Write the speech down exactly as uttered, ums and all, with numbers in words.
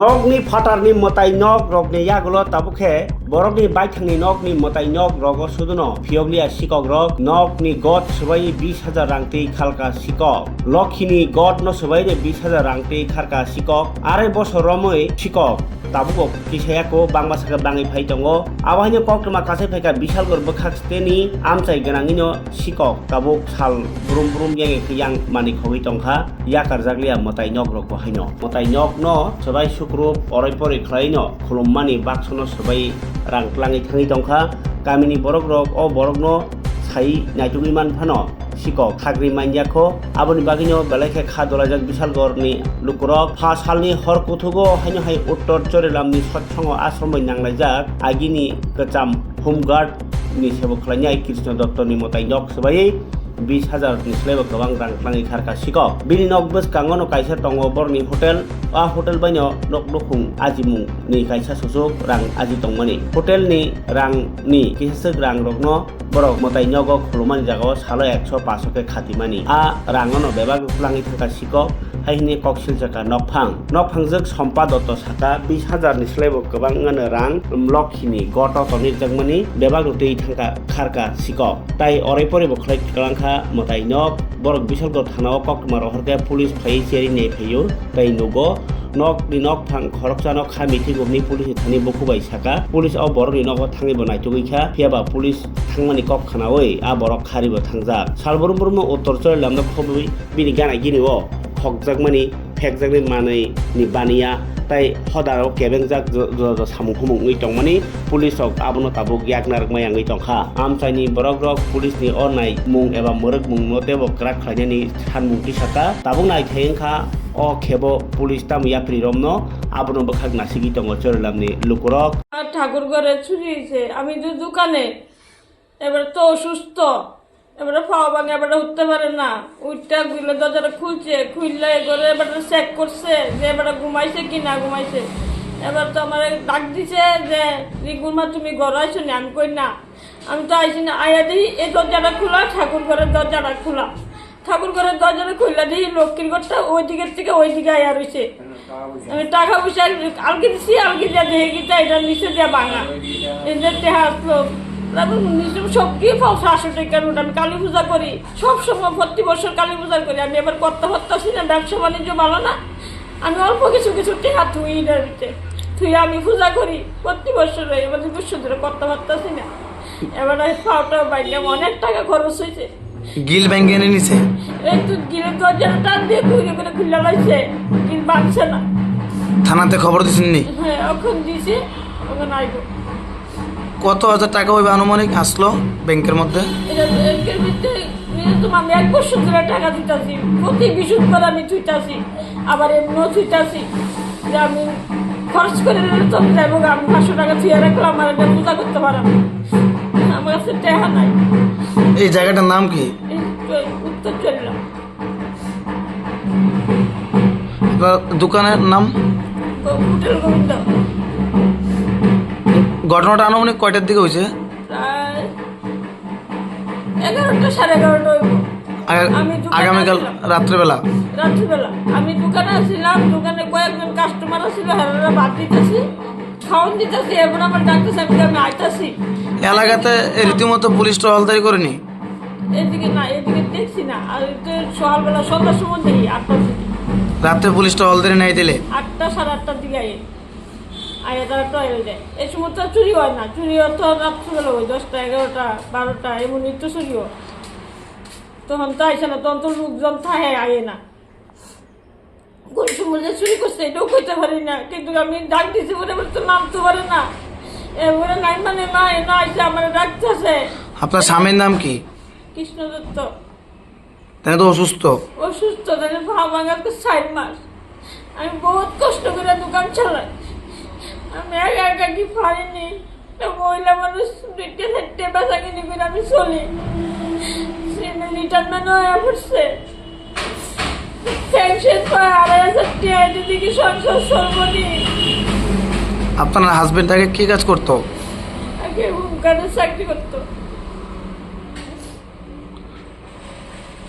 Nokni phatarni mwtai nok rokni yagulo tabuk khe borokni baithangni nokni mwtai nok rogo suduno phiyokliya sikok rok nokni got swbai bis hajar rang twi khalka sikok. Lokhini got no swbai de bis hajar rang twi kharka sikok. Arai bosor romwi sikok tabugo kisa yako bangma saka bangwi phai tongo. Abo haino koktwma kasai phaika Bishalgor bwkhak steni amchai gwnangwino sikok tabuk sal brum brum yang yang mani khogwi tongkha. Yakarjakliya mwtai nok rok bo haino. Mwtai nok no swbai sukrup orai porai khlai no khulummani baksono swbai rang tlangwi thangwi tongkha. Kamini borok rok o borok no sai naitugwi man phano sikok khagri manya kho. Aboni bagwino belai khe kha dolaijak Bishalgor ni lukurok. Pha salni hor kuthugo haino hai Uttor Chorilamni sotsongo ashrom bai nanglaijak agini kwcham Home Guard ni sebo khlainai Krishna Dotto ni mwtai nok swbai bis hajar ni slaibo kwbang rang tlangwi kharka sikok. Bini nok bwskango no kaisa tongo borokni hotel. A hotel baino nok nukhung ajimung ni kaisa susuk rang aji tongmani. Hotel ni rang ni kisaswk rang rokno borok mwtai nogo khulumani jagao salo ekso paso khe khatimani. A rang no bebak tlangwi thangka sikok. Hai hwnwi kok silchaka nokphang. Nokphangjwk Sompa Dotto saka bis hajar ni slaibo kwbang wngano rang Lokhini goto tonwi rijak mani bebak no twi thangka kharka sikok. Tai orai porai bo khlai kwlangkha mwtai nok. Borok Bishalgor thana o koktwma rohor khe police phaiwi cherwi nai phaio. Tai nugo nok ni nokphang khoroksa no kha mithi gumni police ni thani buku bai saka. Police o borok ni nogo thangwi bo naitugwi kha. Phiya ba police thangmani kok khnaui a borok khari bo thangjak. Salbrum brum no Uttor Chorilam no khobwi bini gana gini o khokjakmani phekjaknai manwi ni baniya tai hodaro kebengjak jo-, jo-, jo samung humung wngwi tongmani police rok abono tabuk yakna rwkmaya wngwi tongkha. Amchaini borok rok police ni o naimung eba mwrwkmung no teibo kwrak khlainani sanmung tisaka. Tabuk naithai wngkha o khebo police tamo yapri romno abono bwkhak nasigwi tongo Chorilamni lukurok. আর ঠাকুর ঘরে চুরি হয়েছে, আমি তো দোকানে, এবার তো অসুস্থ, এবারে পাও ভাঙে, এবারে উঠতে পারে না। উঠতে গেলে দরজাটা খুলছে, খুললে এবারে এবারে চেক করছে যে এবারে ঘুমাইছে কি না ঘুমাইছে। এবার তো আমার ডাক দিছে যে, "রিঙ্কুর মা, তুমি ঘরে আইছো নি?" আমি কই, "না, আমি তো আইছি না।" আয়া দেখি এই দরজাটা খোলা, ঠাকুর ঘরের দরজাটা খোলা। ঠাকুর ঘরের দরজাটা খুললে দেখি লক্ষ্মীর ঘরটা ওই দিকের থেকে ওই দিকে আয়া রইছে। আমি টাকা পয়সা আলগি দিছি, আলগি দিয়া দেখি কিতা এটা নিচে দিয়া ভাঙা। এই যে টেহা আসলো, তারপর নিচে সব কি পাও সাতশো টাকার নোট। আমি কালী পূজা করি, সব সময় প্রতি বছর কালী পূজা করি। আমি এবার করতে পারতাছি না, ব্যবসা বাণিজ্য ভালো না। আমি অল্প কিছু কিছু টেহা থুই এটার ভিতরে। থুই আমি পূজা করি প্রতি বছর, এবার দুই বছর ধরে করতে পারতাছি না। এবার আমি পাওটা বাইলাম, অনেক টাকা খরচ হয়েছে। গিল ব্যাংকে এনে নিছে। এই তো গিলের দরজাটা টান দিয়ে খুলে করে খুলে লাইছে, গিল ভাঙছে না। থানাতে খবর দিছেন নি? হ্যাঁ, এখন দিছে, এখন আইবো। কত হাজার টাকা হইবে আনুমানিক আসলো ব্যাংকের মধ্যে? এটা ব্যাংকের ভিতরে, এটা তো আমি এক বছর ধরে টাকা দিতাছি, প্রতি বৃহস্পতিবার আমি থুইতাছি, আবার এমনিও থুইতাছি যে আমি খরচ করে নিলে তো যাইবো, আমি পাঁচশো টাকা থুয়ে রাখলাম, আর এটা পূজা করতে পারলাম না। আমার কাছে টেহা নাই। এই জায়গাটার নাম কি? এই তো উত্তর চললাম। আপনার দোকানের নাম? গো-, হোটেল গোবিন্দ। ঘটনাটা আনুমানিক কয়টার দিকে হয়েছে? প্রায় এগারোটা, সাড়ে এগারোটা হইব। আগা-, আমি দোকানে আগামীকাল আছিলাম। রাত্রেবেলা? রাত্রিবেলা। আমি দোকানে আছিলাম, দোকানে কয়েকজন কাস্টমার আছিল, হেরারা ভাত দিতেছি, খাওয়ান দিতেছি, এরপর আমার ডাকতেছে, আমি, আমি আইতাছি। এলাকাতে এ রীতিমতো পুলিশ টহলদারি করেনি? এদিকে না, এদিকে দেখছি না। আর তো সকালবেলা সন্ধ্যার সময় দেখি, আটটার দিকে। রাতে পুলিশ টহলদারি নাই দিলে? আটটা, সাড়ে আটটার দিকে আই। আয়া তারা টহল দেয়। এই সময় তো চুরি হয় না, চুরি হয় তো রাত্রিবেলা হয়, দশটা, এগারোটা, বারোটা, এমনই তো চুরি হয়। তখন তো আইসে না, তখন তো লোকজন থাকে, আয়ে না। কোন সময় যে চুরি করছে, এটাও কইতে পারি না, কিন্তু আমি ডাক দিছি, ওরা বলে তো নামতে পারে না। এ, ওরা নাই মানে না, এ না আইসে, আমার ডাকতেছে। আপনার স্বামীর নাম কি? কৃষ্ণ দত্ত। তাই তো অসুস্থ। অসুস্থ, তাই পা ভাঙার তো চার মাস। আমি বহুত কষ্ট করে দোকান চালাই। আমি একা একা কি পারিনি। একটা মহিলা মানুষ দুইটা চারটে বেচা কিনি করে আমি চলি। সে রিটায়ারমেন্ট হয়ে পড়ছে। পেনশন পায় আড়াই হাজার টাকা, এটা দিয়ে কি সংসার চলবো নি? আপনার হাজবেন্ড আগে কি কাজ করতো? আগে হোম গার্ডের চাকরি করতো।